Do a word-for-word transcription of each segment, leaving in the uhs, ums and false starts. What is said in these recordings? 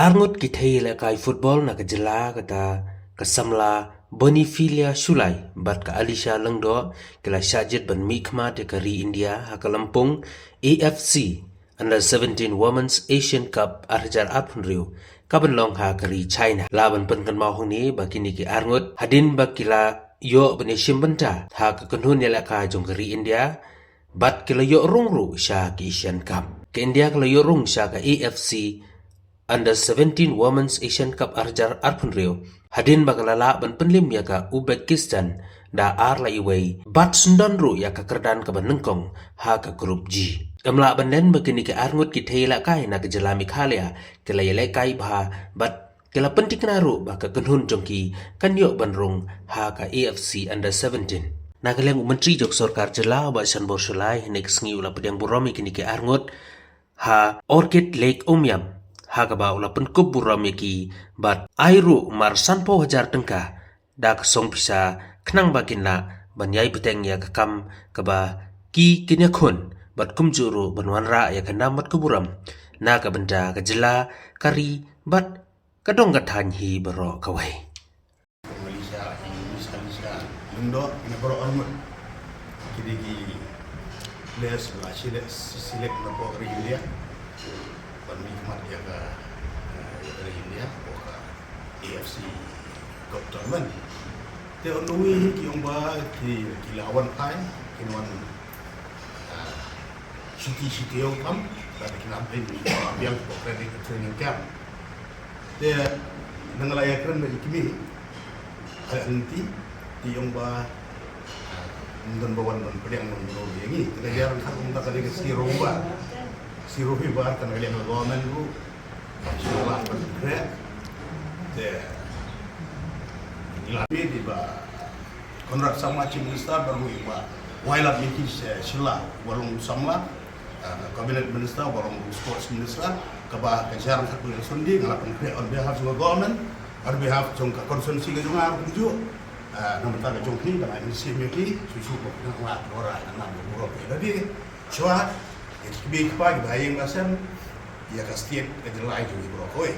Arngut ki thei ïalehkai football na ka jylla kata ka samla Bonifilia Shullai bad ka Alisha Lyngdoh ki la shah jied ban mihkhmat ïa ka ri India ha ka lympung A F C Under seventeen Women's Asian Cup ar hajar arphew hynriew ka ban long ha ka ri China. Lah ban pynkynmaw hangne ba kine ki arngut hadien ba ki la ïoh ban ïashim bynta ha ka kynhun ïalehkai jong ka ri India bad ki la ïoh rung ruh sha ka Asian Cup. Ka India ka la ïoh rung sha ka A F C Under seventeen Women's Asian Cup ar hajar arphew hynriew hadien ba ka la lah ban pynlim ïa ka Uzbekistan da ar la iwei bad syndon ruh ïa ka kyrdan kaba nyngkong ha ka Group G. Em lah ban len ba kine ki arngut ki thei ïalehkai na ka jylla Meghalaya ki la ïalehkai bha bad ki la pynthikna ruh ba ka kynhun jong ki kan ïoh ban rung ha ka A F C Under seventeen. Na ka liang u Myntri jong ka sorkar jylla u Bah Shanbor Shullai hynne ka sngi u la pdiang burom ïa kine ki arngut ha Orchid Lake Umiam ha kaba u la pynkup burom ïa ki bad ai ruh mar sanphew hajar tyngka da ka song pisa khnang ba kin lah ban ïai bteng ïa ka kam kaba ki kin ïakhun bad kumjuh ruh ban wanrah ïa ka nam bad ka burom na ka bynta ka jylla, ka ri bad ka dong ka thaiñ hi baroh kawei. Malaysia, Miss Alisha Lyngdoh, ïa baroh arngut. Ki dei ki players ba la select, select na ka ri India ban mihkhmat ïa ka, eh, ïa ka ri India, ïa ka A F C Cup tournament. Te on the way hi ki ong ba ki, ki la wan phai, kin wan, ah, shuti shuti ïa u kam, ba ki la pyn, ba biang ko training, training camp. Te na nga la ïakren bad i kmie ha lynti, te i ong ba, ah, ym don ba wan ban pdiang ban burom ïa ngi. Te ka jia ryngkat kumta ka dei ka sngi Rhobar. Sngi Rhobar ka na ka liang ka government ruh shu lah ban khreh. Te ngi la peit i Bah Conrad Sangma Chief Minister bad ruh i Bah Wailadmiki Shylla uba long u samla, ah, Cabinet Minister uba long u Sports Minister, kaba ka jia ryngkat bad u Sunday nga la pynkhreh on behalf jong ka government, on behalf jong ka constituency ka jong nga ruh kumjuh. Ah, na ka bynta ka jong phi ba nga ai mynsiem ïa phi, shuh shuh ba phin nang lah ban wanrah ïa ka nam ka burom ïa lade. Shuwa ïa ki kmie ki kpa, ki bahaïing bahasem, ïa ka state, ka jylla jong ngi baroh kawei.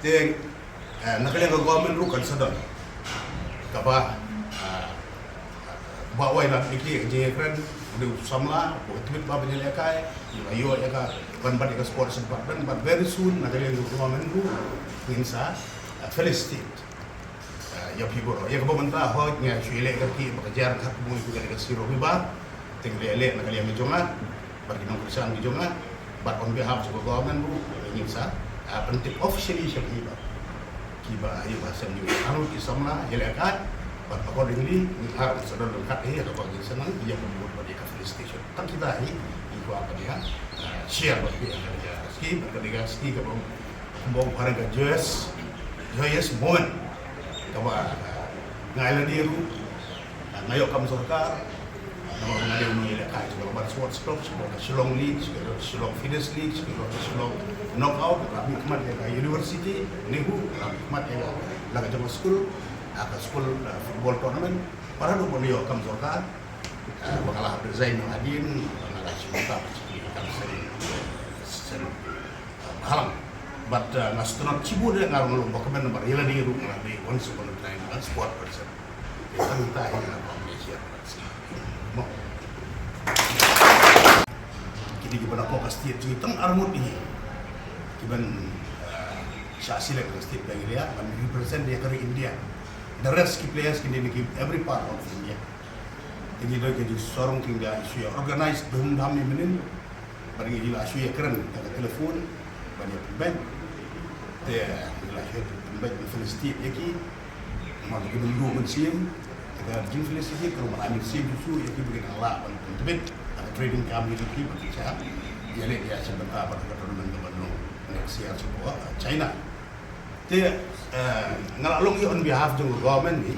Te, eh, na ka liang ka government ruh kan sa don kaba, ah, Bah Wailadmiki, ka jingïakren, u dei u samla uba tbit ba ban ïalehkai, ïa ka, ïoh ïa ka, ban bat ïa ka sports department, but very soon na ka liang ka government ruh ngin sa, ah, felicitate. Ah, ïa phi baroh. Ïa kaba mynta hooid nga shu ïaleh kyrkieh ba ka jia ryngkat kumno ïa ka sngi Rhobar. Te nga ïaleh na ka liang ka jong nga bad ki nongkyrshan ki jong nga, bad on behalf jong ka government ruh ngin sa, ah, pyntip officially sha phi ba kiba ïa ba shen ïa arngut ki samla ïalehkai, bad accordingly ngi har sa don ryngkat hi ïa kaba ngin sa nang ïa ka mut bad ïa ka felicitation. Tang kita hi ngi kwah ban ïa, ah, share bad phi ïa ka ïa ka sngi bad ka dei ka sngi kaba Kumba u phareng ka joyous, joyous moment. Kaba, ah, nga ai lade ruh, ah, nga ïoh kam sorkar, ah, namar nga dei u nongïalehkai jong ka Sports Club, jong ka Shillong League, jong ka Shillong Feeders League, jong ka Shillong Knockout, ka mihkhmat ïa ka University NEHU, ka mihkhmat ïa ka, la ka jong ka skul, ah, ka skul, ah, football tournament, para ruh ba nga ïoh kam sorkar, ah, ba nga la resign noh hadien, ba nga la shu mynta ba shu kam seri, seri. Bhalang. But, uh, nga sngewtynnat shibun ïa nga ruh nga long ba kmen namar ïa lade ruh nga la dei once upon a time nga sport person. Te tang ita hi nga ba Malaysia. Mo. Ki dei kiba na pok ka state jong ngi tang arngut hi. Kiban, uh, shah select ka state ba ngi ïa ban represent ïa ka ri India. The rest ki players ki dei na ki every part of India. Te ngi don ka jingsarong ki nga ïa shu ïa organize dum dam ïa mynnin. Bad ngi la shu ïa kren da ka telephone bad ïa pynbeit. Te ngi la shu ïa pynbeit ban felicitate ïa ki. Namar ba ki don ruh mynsiem. Te ka jingfelicitate ka ruh ban ai mynsiem shuh shuh ïa ki ba ki dang lah ban pyntbit da ka training camp ïa ki ba ki shah ïaleh ïa sha bynta bad ka tournament ka ban long next year sha China. Te, eh, nga la long ïa on behalf jong ka government ni.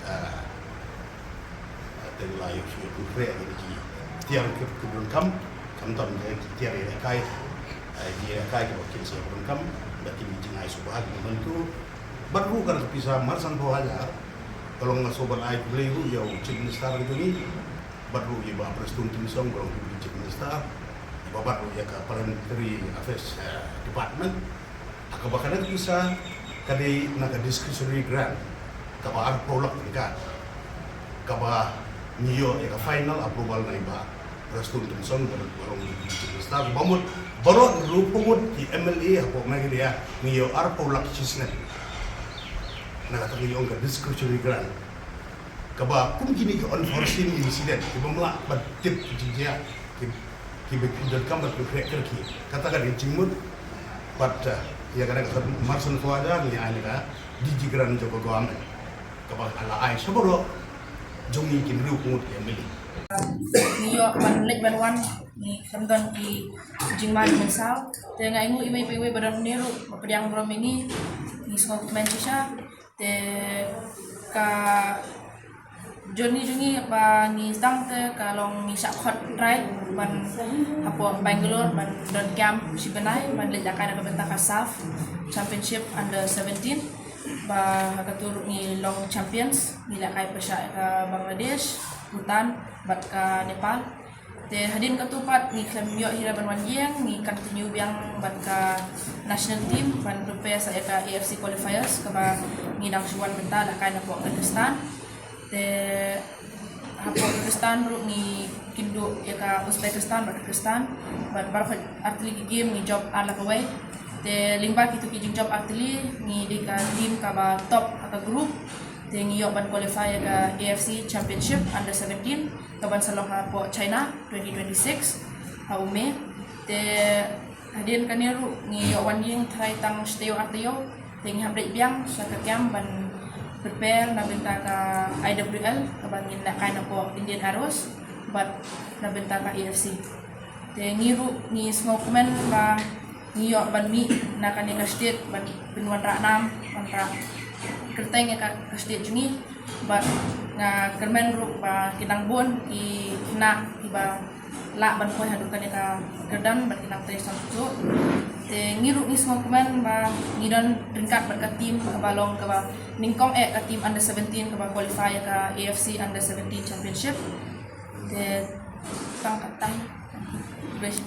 Ah, te la ïoh shu ïoh khreh ïa ki tiar ki, ki donkam, khamtam ki tiar ïalehkai, ah, ki ïalehkai kiba kin sa ïoh donkam, da ki jingïasuk ba ha ki mynta. Bad ruh ka pisa mar san phew hajar ka long nga sngewbha ban ai khublei ruh ïa u Chief Minister ka jong ngi. Bad ruh ïa Bah Prestone Tynsong ka long Deputy Chief Minister. Bad ruh ïa ka Parliamentary Affairs, eh, Department. Ha kaba kane ka pisa ka dei na ka discretionary grant kaba arphew lak tyngka, kaba ngi ïoh ïa ka final approval na i Bah Prestone Tynsong, ba long Chief Minister. Ba mut baroh arphew ngut ki M L A hapoh Meghalaya ngi ïoh arphew lak shisnem na kata ka ïong ka discretionary grant. Kaba kum kine ki unforeseen incident kiba mlah ban tip ki jingjia ki, kiba ki donkam ban khreh kyrkieh. Kata ka dei jingmut. Bad ïa kane ka Marson Khwaja ngi ai na ka D G grant jong ka government kaba la ai sha baroh jong ngi ki hynriew ngut ki M L A. Ngi ïoh ban leit ban wan, ngi khlem don ki jingma jingmynsaw. Te nga ainguh iwei pa iwei ba don hangne ruh ba pdiang burom ïa ngi, ngi sngewkmen shisha. Te ka journey jong ngi ba ngi sdang te ka long ngi shah khot trial ban hapoh Bangalore ban don camp shi bnai ban leit lehkai na ka bynta ka SAFF Championship under seventeen. Ba ha katu ruh ngi long champions, ngi lehkai pyrshah ka Bangladesh, Bhutan bad ka Nepal. Te hadien katu pat ngi khlem ïoh hi ruh ban wan ïeng, ngi continue biang bad ka national team ban prepare sa ïa ka A F C qualifiers kaba ngi dang shu wan bynta lehkai napoh Kyrgyzstan. Te hapoh Kyrgyzstan ruh ngi kynduh ïa ka Uzbekistan bad Kyrgyzstan, bad baroh artylli ki game ngi jop ar la kawei. Te lyngba kitu ki jingjop artylli ngi dei ka team kaba top ha ka group. Te ngi ïoh ban qualify ïa ka A F C Championship under seventeen kaban sa long hapoh China twenty twenty-six ha u May. Te hadien kane ruh ngi ïoh wan ïeng tharai tang shi taïew ar taïew. Te ngi hap leit biang sha ka camp ban prepare na bynta ka I W L kaba ngin lehkai napoh Indian Arrows bad na bynta ka A F C. Te ngi ruh ngi sngewkmen ba ngi ïoh ban mih na kane ka state ban pynwanrah nam, wanrah kyrteng ïa ka, ka state jong ngi. Bad nga kyrmen ruh ba ki dang bun ki khynnah kiba lah ban poi haduh kane ka kyrdan bad ki dang trei sngewthuh. Te ngi ruh ngi sngewkmen ba ngi don ryngkat bad ka team kaba long kaba nyngkong eh, ka team under seventeen kaba qualify ïa ka A F C under seventeen championship. Te tang katei. Best.